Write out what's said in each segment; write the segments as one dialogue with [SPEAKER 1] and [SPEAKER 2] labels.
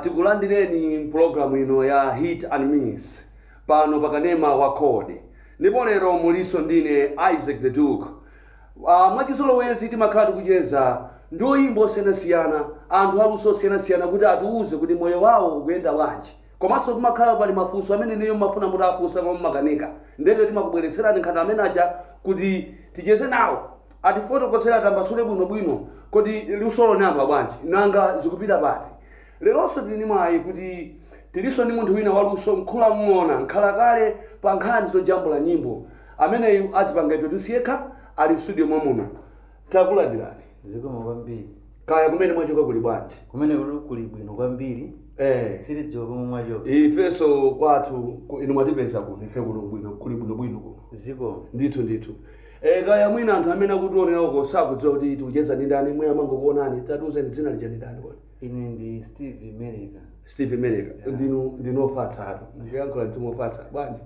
[SPEAKER 1] Tikulandireni mpulogalamu ino ya Hit and Miss pano pakanema wa CORD, ndipo lero muliso ndine Isaac the Duke. Mwachizolowezi timakhala tikucheza ndi oyimba osiyanasiyana, anthu aluso osiyanasiyana, kuti atiuze kuti moyo wawo ukuyenda bwanji. Komanso timakhala pali mafunso amene niyo mafuna mutafunsa koma mumakanika, ndende timakubweretserani nkhani amene aja kuti ticheze nawo, atifotokozera, atambasule bwinobwino kodi lusolo linayamba bwanji, nanga zikupita pati. Leronso tili ndi mwayi kuti tilinso ndi munthu wina waluso, mkhulang'ona, nkhalakale pa nkhani zojambula nyimbo. Ameneyu azipanga introduce yekha, ali studio mwamuno. Takulandirani.
[SPEAKER 2] Zikomo kwambiri.
[SPEAKER 1] Kaya kumene mwachoka kuli bwanji?
[SPEAKER 2] Kumene kuli bwino kwambiri. Sitidziwa komwe mwachoka.
[SPEAKER 1] Ifenso kwathu inu mwatipeza kuno, ife kuno bwino, kuli bwinobwino kuno.
[SPEAKER 2] Zikomo.
[SPEAKER 1] Ndithu ndithu. Kaya mwina anthu amene akutionera uko sakudziwa kuti tikucheza ndi ndani, mwina amangokuonani, tatiuzeni dzina lija ndi ndani kodi?
[SPEAKER 2] Ine ndi Steve Meleka.
[SPEAKER 1] Steve Meleka. Ndinu ofatsatu, mukuyankhula ndi mofatsa bwanji?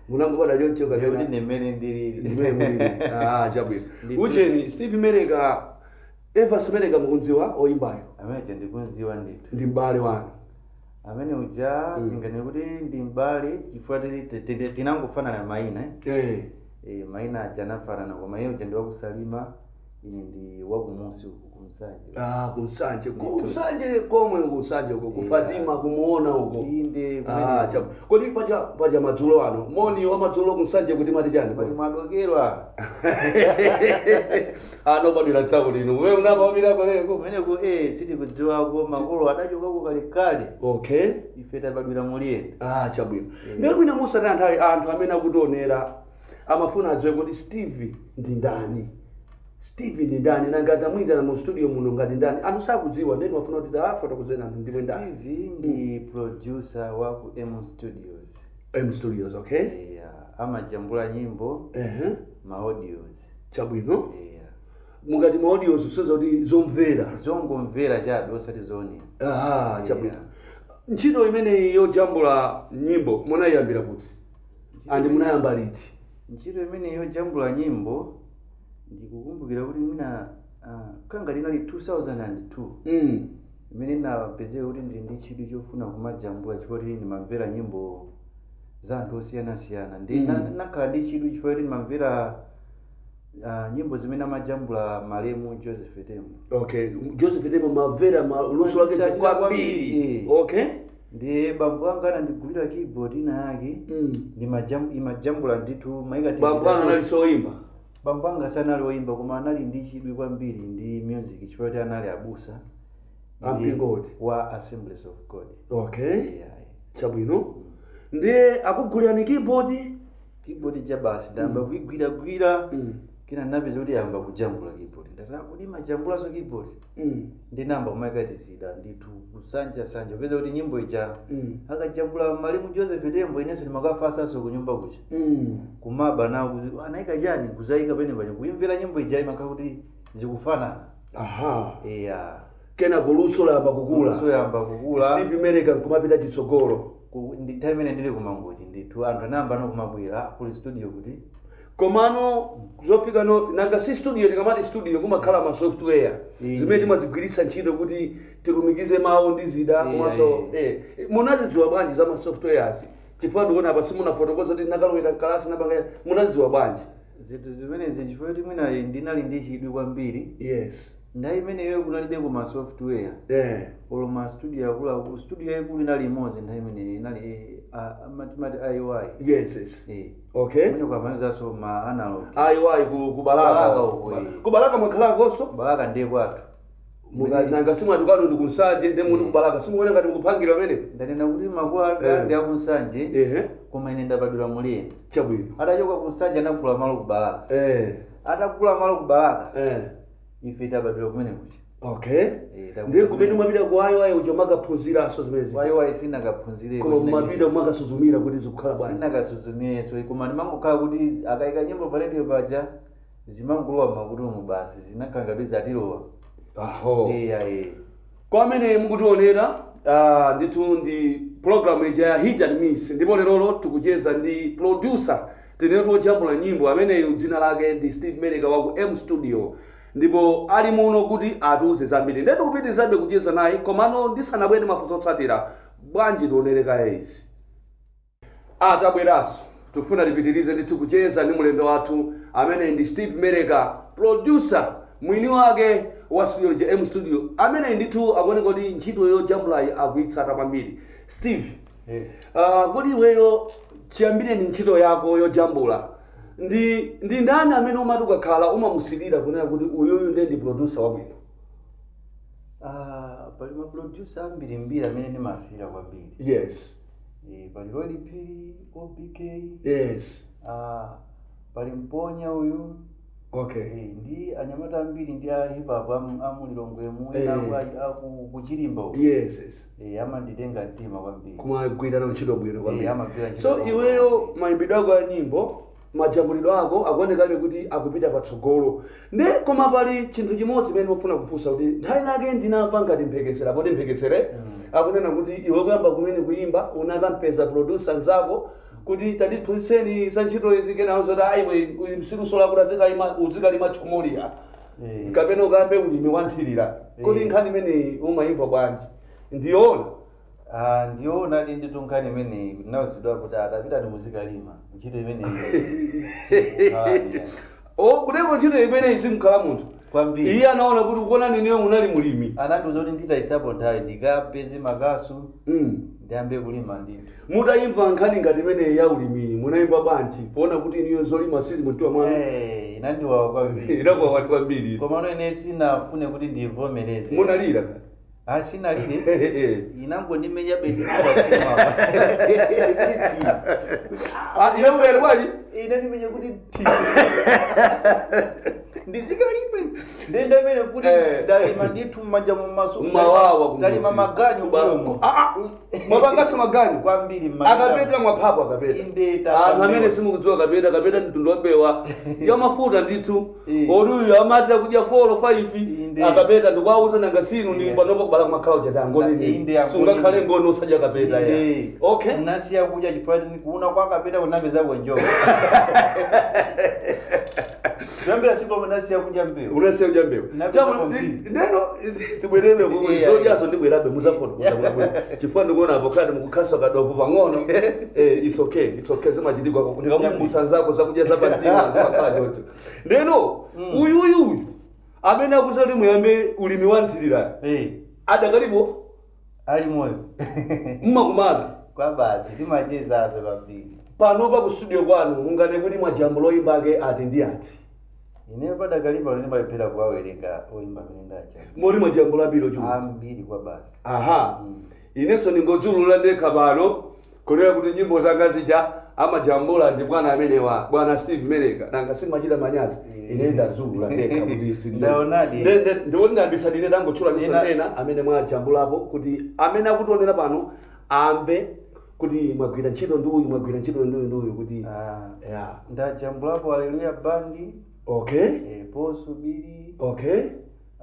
[SPEAKER 1] Munangobadwa choncho
[SPEAKER 2] kapena
[SPEAKER 1] kapena
[SPEAKER 2] ndi mmene ndilili?
[SPEAKER 1] Ndimene mulili. Ah, chabwino. Ujeni, Steve Meleka, Evas Meleka mukundziwa, oyimbayo?
[SPEAKER 2] Amene uja ndikunziwa ndithu.
[SPEAKER 1] Ndi m'bale wanu?
[SPEAKER 2] Amene uja tinganene kuti ndi m'bale chifukwa tinangofanana mayina, eh?
[SPEAKER 1] Eh.
[SPEAKER 2] Mayina aja anafanana, koma iye uja ndi wakuSalima, ine ndi wakumusi uku kuMsanje.
[SPEAKER 1] Ah, kuMsanje, kuMsanje komwe, kuMsanje uko ku Fatima, kumuona uko.
[SPEAKER 2] Inde.
[SPEAKER 1] Ah.
[SPEAKER 2] Kumene.
[SPEAKER 1] Chabwino. Kodi paja madzulo ano, moni wa madzulo kuMsanje kuti mati chani?
[SPEAKER 2] Pali mwadokerwa.
[SPEAKER 1] Ano badwira mtauni inu, wewe unapamira koleko?
[SPEAKER 2] Kumeneko sitikudziwako, makolo adachokako kalekale. Ife tabadwira muLiyenda.
[SPEAKER 1] Ah, chabwino. Ndiye mwina musataya nthawi, anthu amene akutionera amafuna adziwe kuti Steve ndi ndani. Steve ndi ndani? Nanga tamuyitana mu studio muno ngati ndani? Anthu sakudziwa, ndiye timafuna kuti tafotokozeni anthu ndimwe ndani.
[SPEAKER 2] Steve ndi producer wa ku M Studios.
[SPEAKER 1] M Studios, okay.
[SPEAKER 2] Yeah, amajambula nyimbo, ma audios.
[SPEAKER 1] Chabwino. Mukati ma audios, kusonyeza kuti zomvera?
[SPEAKER 2] Zongomvera chabe, osati zoonera.
[SPEAKER 1] Ah, chabwino. Ntchito imeneyi yojambula nyimbo munayiyambira kuti and munayamba liti?
[SPEAKER 2] Ntchito imene yojambula nyimbo, ndikukumbukira kuti mwina kanga linali 2002 imene ndinapezeka kuti ndili ndi chidwi chofuna kumajambula, chifukwa kuti ndimamvera nyimbo za anthu osiyanasiyana. Ndi nakhala ndi chidwi chifukwa kuti ndimamvera nyimbo zimene amajambula malemu Joseph Tembo.
[SPEAKER 1] Okay, Joseph Tembo mavera luso lake
[SPEAKER 2] Mazitsatira
[SPEAKER 1] kwambiri.
[SPEAKER 2] Kwambiri. Ndi bambo anga anandigulira keyboard ina yake. Imajambula ndithu, maika.
[SPEAKER 1] Bambo anu anali soyimba?
[SPEAKER 2] Bambo anga sanali oyimba, koma anali ndi chidwi kwambiri ndi music chifukwa kuti anali abusa.
[SPEAKER 1] Ampingo uti?
[SPEAKER 2] Wa Assemblies of God.
[SPEAKER 1] Okay. Chabwino, ndiye akugulirani keyboard?
[SPEAKER 2] Keyboard ja basi, ndayamba kuigwiragwira. Kina ndinapeza kuti yamba kujambula keyboard. Ndati, "Kodi imajambulanso keyboard?" Ndinamba kumaika tizida ndithu, kusanjasanja, kupeza kuti nyimbo ija akajambula malemu Joseph Tembo, inenso ndimakafasanso kunyumba kuja, kumaba nawo kuti anayika chani, kuzayika pene paja, kuimvera nyimbo ija, imakhala kuti zikufanana. Iya.
[SPEAKER 1] Kenako luso layamba kukula.
[SPEAKER 2] Luso yamba kukula.
[SPEAKER 1] Steve Meleka nkumapita chitsogolo.
[SPEAKER 2] Ndi nthawi imene ndili kuMangochi ndithu, anthu anayamba no kumabwera, "Ah, kuli studio kuti?"
[SPEAKER 1] Komano zofika no, nanga si studio, tikamati studio kumakhala ma software zimene timazigwiritsa ntchito kuti tilumikize mawu ndi zida. Komanso munazidziwa bwanji za ma softwares? Chifukwa ndikuona apa simunafotokoza kuti nakalowera mkalasi, napanga. Munazidziwa bwanji?
[SPEAKER 2] Zinthu zimenezi, chifukwa kuti mwina ndinali ndi chidwi kwambiri. Nthawi imeneyo kunalibe kuma software olo ma studio akuluakulu. Studio yaikulu inali imodzi nthawi imeneyo, inali timati IY. Kumene kwamayuzanso ma analog.
[SPEAKER 1] IY ku Balaka?
[SPEAKER 2] Balaka uko, eh.
[SPEAKER 1] Ku Balaka mwakhalakonso?
[SPEAKER 2] Balaka ndiye kwathu.
[SPEAKER 1] Nanga simwatukano ndi kuNsanje, ndi muti kuBalaka, simukuona ngati mukuphangira pamene?
[SPEAKER 2] Ndanena kuti makolo anga ndi akuNsanje, koma ine ndabadwira muLiyenda. Atachoka kuNsanje anagula malo ku Balaka. Atagula malo ku Balaka, ife tabadwira kumene kuja.
[SPEAKER 1] Ndiye kumene mwapita ku IY uja makaphunziranso zimenezi?
[SPEAKER 2] IY sinakaphunzire.
[SPEAKER 1] Koma mumapita mumakasuzumira kuti zikukhala bwanji?
[SPEAKER 2] Sinakasuzumirenso, koma ndimangokhala kuti akayika nyimbo pa radio paja, zimangulowa makutumu basi, zinakhala ngati zatilowa.
[SPEAKER 1] Aho.
[SPEAKER 2] Eya, eh.
[SPEAKER 1] Kwa amene mukutionera, ndithu ndi program ija ya Hit and Miss, ndipo lerolo tikucheza ndi producer, tinetu ojambula nyimbo, ameneyu dzina lake ndi Steve Meleka wa ku M Studio. Ndipo ali muno kuti atiuze zambiri. Ndetu kupitirizabe kucheza naye, komano ndisanabwere mafunso otsatira, bwanji tionere kaye izi. Atabweranso, tifuna tipitirize ndithu kucheza ndi mlendo wathu amene ndi Steve Mereka, producer mwini wake wa studio ja M Studio, amene ndithu akuoneka kuti ntchito yojambulayi akuyitsata kwambiri. Steve,
[SPEAKER 2] Yes.
[SPEAKER 1] Kodi iweyo chiyambire ni ntchito yako yojambula, ndi ndani amene umati ukakhala umamusilira kunena kuti uyuyu ndiye ndi producer wabwino?
[SPEAKER 2] Ah, pali ma producer ambirimbiri amene ndimasira kwambiri. Pali Lloyd Phiri, OBK, ah, pali Mponya uyu, ndi anyamata ambiri ndi a hip hop amulilongwemu, ena kuchilimba uku. Amanditenga mtima kwambiri.
[SPEAKER 1] Kumagwira nawo ntchito bwino kwambiri.
[SPEAKER 2] Amagwira ntchito
[SPEAKER 1] So
[SPEAKER 2] bwino.
[SPEAKER 1] iweyo mayimbidwe ako a nyimbo, majambulidwe ako akuonekabe kuti akupita patsogolo. Ndi koma pali chinthu chimodzi chimene ndifuna kufunsa, kuti nthawi nake ndinamva ngati mphekesera, poti mphekesere akunena kuti iwe kuyamba kumene kuyimba unakampeza producer nzako kuti tandiphunzitseni za ntchito izi, kenawo zoti ayiwe uyu msiluso lako uzikalima chomoliya kapena ukambe ulimi wanthirira. Kodi nkhani imeneyi umayimva bwanji? Ndiyoona?
[SPEAKER 2] Ah, ndiyoona ndi nditu nkhani imeneyi, kuti nawuzidwa kuti adapita ndi muzikalima ntchito imeneyi sikukhalani.
[SPEAKER 1] O, kuteko ntchito imeneyi simkhala munthu.
[SPEAKER 2] Kwambiri.
[SPEAKER 1] Iye anaona kuti kuona nineyo munali mulimi.
[SPEAKER 2] Anandiuza kuti nditayisapo nthawi ndikapeze makasu, ndiyambe kulima ndithu.
[SPEAKER 1] Mutayimva nkhani ngati imeneyi ya ulimi, munayimva bwanji poona kuti iniyo zolima sizi mumtima mwanu?
[SPEAKER 2] Inandiwawa kwambiri.
[SPEAKER 1] Inakuwawani kwambiri.
[SPEAKER 2] Komano ine sinafune kuti ndivomereze.
[SPEAKER 1] Munalira?
[SPEAKER 2] Ah, sinalire, inangondimenya bendikupatima.
[SPEAKER 1] Ah, inakubwera bwanji?
[SPEAKER 2] Inandimenya kuti ti ndizikalime, ndenda imene kuti ndalima ndithu mmanja mumaso.
[SPEAKER 1] Mmawawa.
[SPEAKER 2] Ndalima maganyu mbuyomo.
[SPEAKER 1] Mwapanganso maganyu?
[SPEAKER 2] Kwambiri mmanja.
[SPEAKER 1] Akapeta mwaphapo akapeta?
[SPEAKER 2] Inde.
[SPEAKER 1] Anthu amene simukudziwa kapeta, kapeta mtundu wa mbewa ya mafuta ndithu, oti uyu amati akudya 4 5. Akapeta ndikuwauza nanga sinu ni panopo kubala kumakhala uja angoni.
[SPEAKER 2] Inde, angoni.
[SPEAKER 1] Sungakhale ngoni usadya kapeta ya.
[SPEAKER 2] Inde.
[SPEAKER 1] Okay.
[SPEAKER 2] Nasiya kudya chifukwa kuona kwa kapeta kunapezako njoka. Kuyambira siku lomwe nasiya kudya mbewu.
[SPEAKER 1] Unasiya kudya mbewu.
[SPEAKER 2] Napita kwambiri.
[SPEAKER 1] Neno tibwerere kuko. Zodyaso ndibwerabe muzafotokoza, chifukwa ndikuona apo khati mukukhasa kadovu pang'ono. It's okay, it's okay, zimachitikwa ndikakumbutsa nzako zakudya zapamtima, zimakhala chocho. Ndeno uyuyuyu amene akuza kuti muyambe ulimi wa nthirira adakalipo?
[SPEAKER 2] Ali moyo.
[SPEAKER 1] Mmakumana?
[SPEAKER 2] Kwa basi, timachezazo kwambiri.
[SPEAKER 1] Panopa ku studio kwanu mungane kuti mwajambo loyimba ake ati ndi ati?
[SPEAKER 2] Ine padakalipa ndimalephera kuwawerenga oyimba amene ndacha.
[SPEAKER 1] Moti mwajambo labiro chu?
[SPEAKER 2] Ambiri kwa basi.
[SPEAKER 1] Aha, inenso ndingodzulula ndekha pano kunena kuti nyimbo zanga zija amajambula ndi bwana amenewa, bwana Steve Mereka. Nanga simachita manyazi? Ine ndazulula ndekha kuti
[SPEAKER 2] Ndaonadi.
[SPEAKER 1] Ndikuti ndambisa ndine tangotchula ndiso ena amene mwajambulapo, kuti amene akutionera pano amve kuti mwagwira ntchito ndi uyu, mwagwira ntchito ndi uyu ndi uyu, kuti
[SPEAKER 2] Ah,
[SPEAKER 1] yeah.
[SPEAKER 2] Ndajambulapo Aleluya Bandi, Paul Subiri,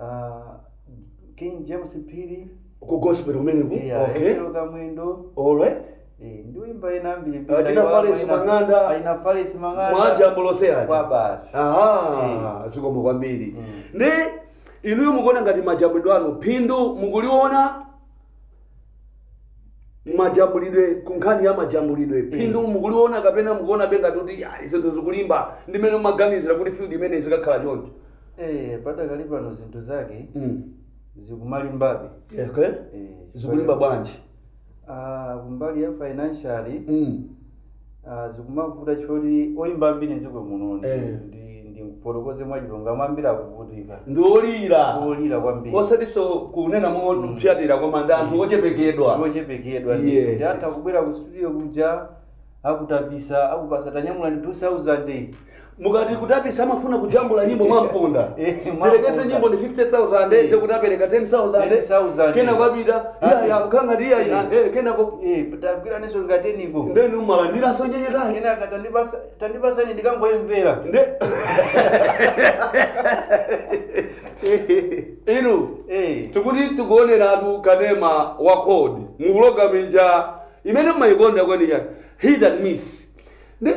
[SPEAKER 2] ah, King James Phiri.
[SPEAKER 1] Ku gospel kumeneku?
[SPEAKER 2] Efelo Kamwendo. Ndi uyimba ena ambiri.
[SPEAKER 1] Achina Falesi Mang'anda.
[SPEAKER 2] Aina Falesi Mang'anda.
[SPEAKER 1] Mwajambulose aja.
[SPEAKER 2] Kwa basi.
[SPEAKER 1] Aha, zikomo kwambiri. Ndi inuyo mukuona ngati majambulidwe anu phindu mukuliona majambulidwe, ku nkhani ya majambulidwe phindu mukuliona, kapena mukuona benga kuti ya zinthu zikulimba ndimene mumaganizira kuti field imene zikakhala choncho?
[SPEAKER 2] Padakali pano zinthu zake zikumalimbabe.
[SPEAKER 1] Zikulimba bwanji?
[SPEAKER 2] Ah, kumbali ya financially, ah, zikumavuta chifukwa kuti oyimba ambiri mdziko muno, ndi mfotokoze mwachilungamo, ambiri akuvutika.
[SPEAKER 1] Ndiolira.
[SPEAKER 2] Olira kwambiri.
[SPEAKER 1] Osatinso kunena mopyatira, koma ndi anthu ochepekedwa.
[SPEAKER 2] Ochepekedwa. Atha kubwera ku studio kuja, akutapisa, akupasa tanyamula ndi 2000.
[SPEAKER 1] Mukati kutapisa, amafuna kujambula nyimbo mwamponda.
[SPEAKER 2] Mwamponda.
[SPEAKER 1] Tilekeze nyimbo ndi 50,000, ndikuti apereka 10,000.
[SPEAKER 2] 10,000.
[SPEAKER 1] Kena kwapita iya khangati iya kenako
[SPEAKER 2] Tagwiraninso ngateniko.
[SPEAKER 1] Ndeni umalandiranso nyenyekayi.
[SPEAKER 2] Kenaka tandipasani ndikangoyimvera.
[SPEAKER 1] Nde inu tikuti tikuoneratu kanema wa kodi mu program ija imene mmayikonda kwenikweni, Hit and Miss. Ndi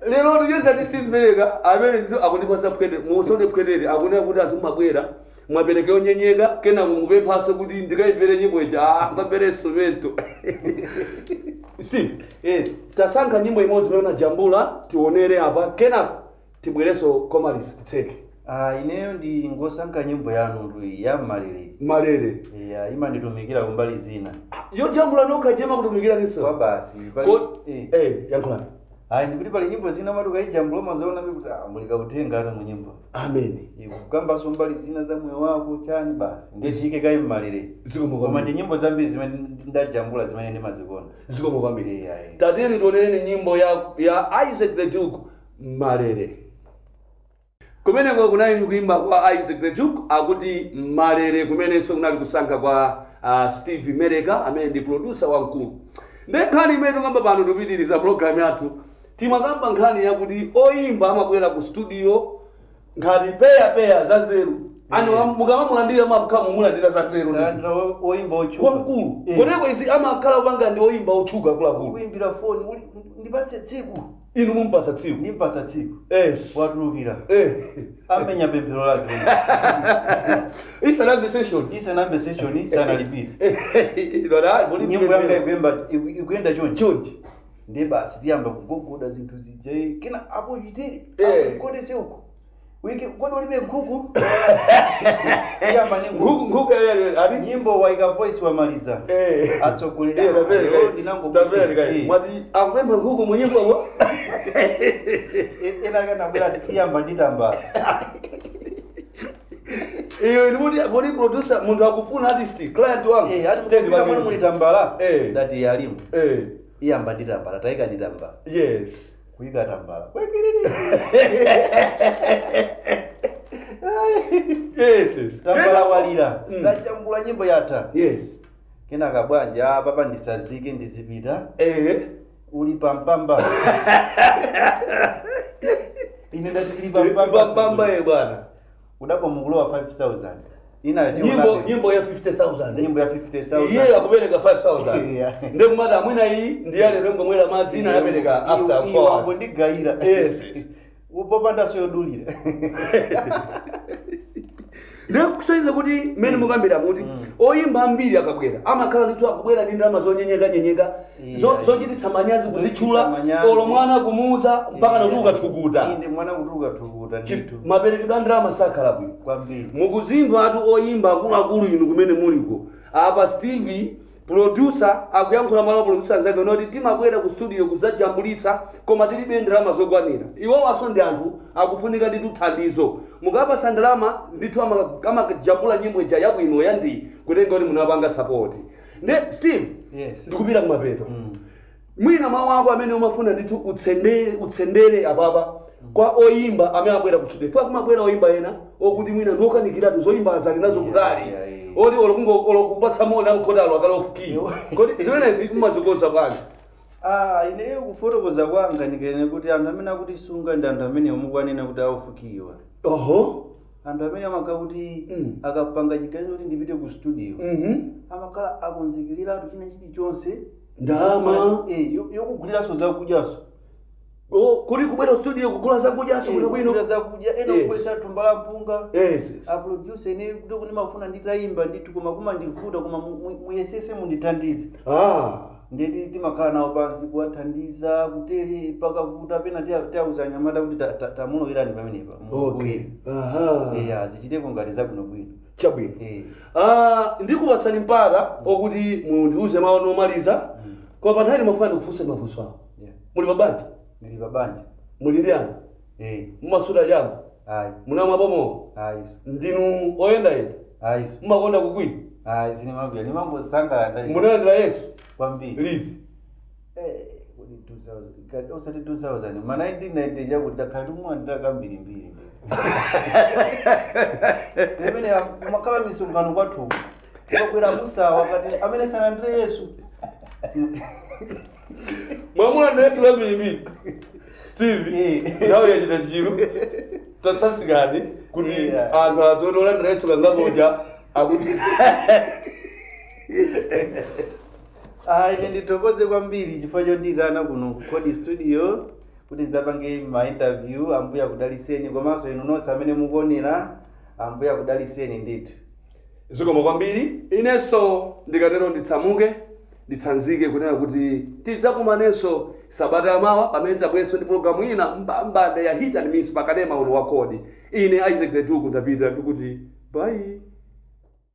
[SPEAKER 1] lero tikucheza ndi Steve Meleka amene ndithu akundipasa phwete, musone phwetere, akunena kuti anthu mabwera mwapereka yonyenyeka, kenako mupemphaso kuti ndikayimvere nyimbo ija, ah, ngamvere instrumento. Steve,
[SPEAKER 2] Yes.
[SPEAKER 1] Tasankha nyimbo imodzi imene unajambula, tionere apa, kenako tibwerenso komaliza, titseke.
[SPEAKER 2] Ah, ineyo ndi ngosankha nyimbo yanu ndui ya Malere.
[SPEAKER 1] Malere.
[SPEAKER 2] Yeah, imanditumikira kumbali zina.
[SPEAKER 1] Yojambula nokha jema kutumikira
[SPEAKER 2] Kwa
[SPEAKER 1] niso
[SPEAKER 2] basi pali eh.
[SPEAKER 1] Eh, yankhulani.
[SPEAKER 2] Ayi, ndikuti pali nyimbo zina mati ukayijambula mazaona kuti ah, mulika kutenga ata mu nyimbo.
[SPEAKER 1] Amene.
[SPEAKER 2] Ikukambaso mbali zina za moyo wako chani, basi ndishike kayi mmalere.
[SPEAKER 1] Zikomo
[SPEAKER 2] Koma
[SPEAKER 1] kwambiri.
[SPEAKER 2] ndi nyimbo zambiri zimene ndajambula zimene ndimazikonda.
[SPEAKER 1] Zikomo kwambiri.
[SPEAKER 2] Yeah.
[SPEAKER 1] Tatiyeni tionereni nyimbo ya Isaac the Duke, Malere. Kumeneko kunali kuimba kwa Isaac the Duke akuti Malere, kumenenso kunali kusankha kwa Steve Mereka amene ndi producer wamkulu. Ndi nkhani imene tikamba pano, tikupitiriza program yathu, timakamba nkhani yakuti oyimba amabwera ku studio ngati peya peya za nzeru anu mukamamulandira mapkha mumulandira za nzeru ndithu.
[SPEAKER 2] Ndalandira oyimba otchuka.
[SPEAKER 1] Wamkulu koteko izi amakhala kupanga ndi oyimba otchuka akuluakulu.
[SPEAKER 2] Kuimbira foni uli ndipase tsiku.
[SPEAKER 1] Inu mumpasa tsiku?
[SPEAKER 2] Ndimpasa tsiku.
[SPEAKER 1] Yes.
[SPEAKER 2] Watulukira. Amenya pemphero lake.
[SPEAKER 1] Isanambe session.
[SPEAKER 2] Isanambe session, sanalipire.
[SPEAKER 1] Ino muli
[SPEAKER 2] Nyimbo yanga ikuyemba ikuyenda chonchi.
[SPEAKER 1] Chonchi.
[SPEAKER 2] Ndiye basi tiyamba kugogoda zinthu zija, kena apo chitiri. Kodi si uko wiki, kodi ulibe nkhuku? Tiyamba ni nkhuku.
[SPEAKER 1] Nkhuku, nkhuku, ati
[SPEAKER 2] Nyimbo waika voice, wamaliza. Atsogoleri.
[SPEAKER 1] Tamvera.
[SPEAKER 2] Lero
[SPEAKER 1] Kai. Tamvera kai. Mwati akupempha nkhuku mu nyimbo ko?
[SPEAKER 2] Ena kanabwera ati tiyamba nditambala.
[SPEAKER 1] Iyo ndikuti kodi producer, munthu akufuna artist, client wangu.
[SPEAKER 2] Eh, ati
[SPEAKER 1] Tendi
[SPEAKER 2] mwana
[SPEAKER 1] pamene.
[SPEAKER 2] muli tambala. Ndati yalimu. Iyamba nditambala, tayika nditambala. Kuyika tambala. Kwekiriri.
[SPEAKER 1] Yes.
[SPEAKER 2] Tambala walira. Tajambula, nyimbo yatha. Kenaka bwanja, ah, papa ndisazike, ndizipita. Uli pampamba. Ine ndati ili pampamba.
[SPEAKER 1] Pambamba ye bwana.
[SPEAKER 2] Udapo mukulowa 5000. Ina
[SPEAKER 1] Nyimbo, nyimbo ya 50,000.
[SPEAKER 2] Nyimbo ya 50,000.
[SPEAKER 1] Iye akupereka 5000. Ndiye kumati amwina iyi ndiyale lengomwera madzi, ina yapereka after 4 hours.
[SPEAKER 2] Wangondigayira.
[SPEAKER 1] Yes.
[SPEAKER 2] Upopanda soyodulira.
[SPEAKER 1] Ndiye kusonyeza kuti mmene mukambira muti oyimba ambiri akabwera amakhala ndithu akubwera ndi ndalama zonyenyeka-nyenyeka, zochititsa manyazi kuzitchula.
[SPEAKER 2] Zochititsa manyazi.
[SPEAKER 1] Olo mwana kumuuza mpaka natuluka thukuta.
[SPEAKER 2] Inde, mwana kutuluka thukuta ndithu.
[SPEAKER 1] Maperekedwe a ndalama sakhala bwino.
[SPEAKER 2] Kwambiri.
[SPEAKER 1] Mukuzimva atu oyimba akuluakulu inu kumene muliko apa, Steve producer akuyankhula malo producer anzake noti timabwera ku studio kudzajambulitsa koma tilibe ndalama zokwanira. Iwowaso ndi anthu akufunika ndithu thandizo. Mukapasa ndalama ndithu amajambula nyimbo ija yabwino yandi kutenga kuti munapanga support. Ndi Steve,
[SPEAKER 2] Yes.
[SPEAKER 1] ndikupita kumapeto, mwina mawu ako amene umafuna ndithu utsendere, utsendere apapa kwa oyimba amene abwera ku studio. Fika kumabwera oyimba ena okuti mwina ndiokanikiratu zoyimba azali nazo kutali, oti olokupatsa moni akukhotalo akale ofukiwa. Kodi zimenezi mumazikonza bwanji?
[SPEAKER 2] Ah, ineyo kufotokoza kwanga ndikene kuti anthu amene akutisunga ndi anthu amene mukwanena kuti aufukiwa. Anthu amene amakhala kuti akapanga chiganizo kuti ndipite ku studio, amakhala akonzekereratu china chilichonse.
[SPEAKER 1] Ndalama.
[SPEAKER 2] Eh, yokuguliranso zakudyaso.
[SPEAKER 1] Oh, kuti kubwera studio kugula zakudyaso bwino bwino.
[SPEAKER 2] Kugula zakudya ena, kubweresa thumba la mpunga. A producer, ine kuti ndimafuna nditayimba ndithu koma kumandivuta, koma muyesese mundithandize. Ndeti timakhala nawo pansi kuwathandiza kutere pakavuta pena tiyauza anyamata kuti tamulowirani pamenepa.
[SPEAKER 1] Okay, aha.
[SPEAKER 2] Eya, zichiteko ngati zabwinobwino.
[SPEAKER 1] Chabwino.
[SPEAKER 2] Eh.
[SPEAKER 1] Ah, ndikupatsani mpata okuti mundiuze mawu omaliza, koma pa nthawi ndimafuna ndikufunse mafunso awo. Muli pabanja?
[SPEAKER 2] Ndili pabanja.
[SPEAKER 1] Muli ndi ana?
[SPEAKER 2] Eh.
[SPEAKER 1] Mumasuta chamba?
[SPEAKER 2] Ayi.
[SPEAKER 1] Munamwa pomowa?
[SPEAKER 2] Ayi.
[SPEAKER 1] Ndinu oyendayenda?
[SPEAKER 2] Ayi.
[SPEAKER 1] Mumakonda kukwiya?
[SPEAKER 2] Ayi, sinimagwiya, ndimangosangala.
[SPEAKER 1] Munalandira Yesu
[SPEAKER 2] Kwambiri.
[SPEAKER 1] liti?
[SPEAKER 2] Eh, kuti 2000 osati 2000, ma 1990 chakuti takhala tikumwandira kambirimbiri. Imene kumakhala misonkhano kwathu, kwabwera musawa kati amene sanandire Yesu.
[SPEAKER 1] Mwamulandira Yesu kambirimbiri, Steve?
[SPEAKER 2] Eh.
[SPEAKER 1] Nthawi yachita njiru, tatsasikani kuti anthu adzoti olandira Yesu kangapoja akuti.
[SPEAKER 2] Ah, ine ndithokoze kwambiri chifukwa chondiyitana kuno ku Code Studio. Kuti ndidzapange ma interview. Ambuye akudaliseni, komanso inu nonse amene mukuonera, Ambuye akudaliseni ndithu.
[SPEAKER 1] Zikomo kwambiri. Inenso ndikatero nditsamuke, nditsanzike, kunena kuti tidzakumanenso sabata yamawa pamene tabwerenso ndi pologalamu ina mbambande ya Hit and Miss pakanema uno wa Kodi. Ine Isaac the Duke ndapita, ndikuti bye.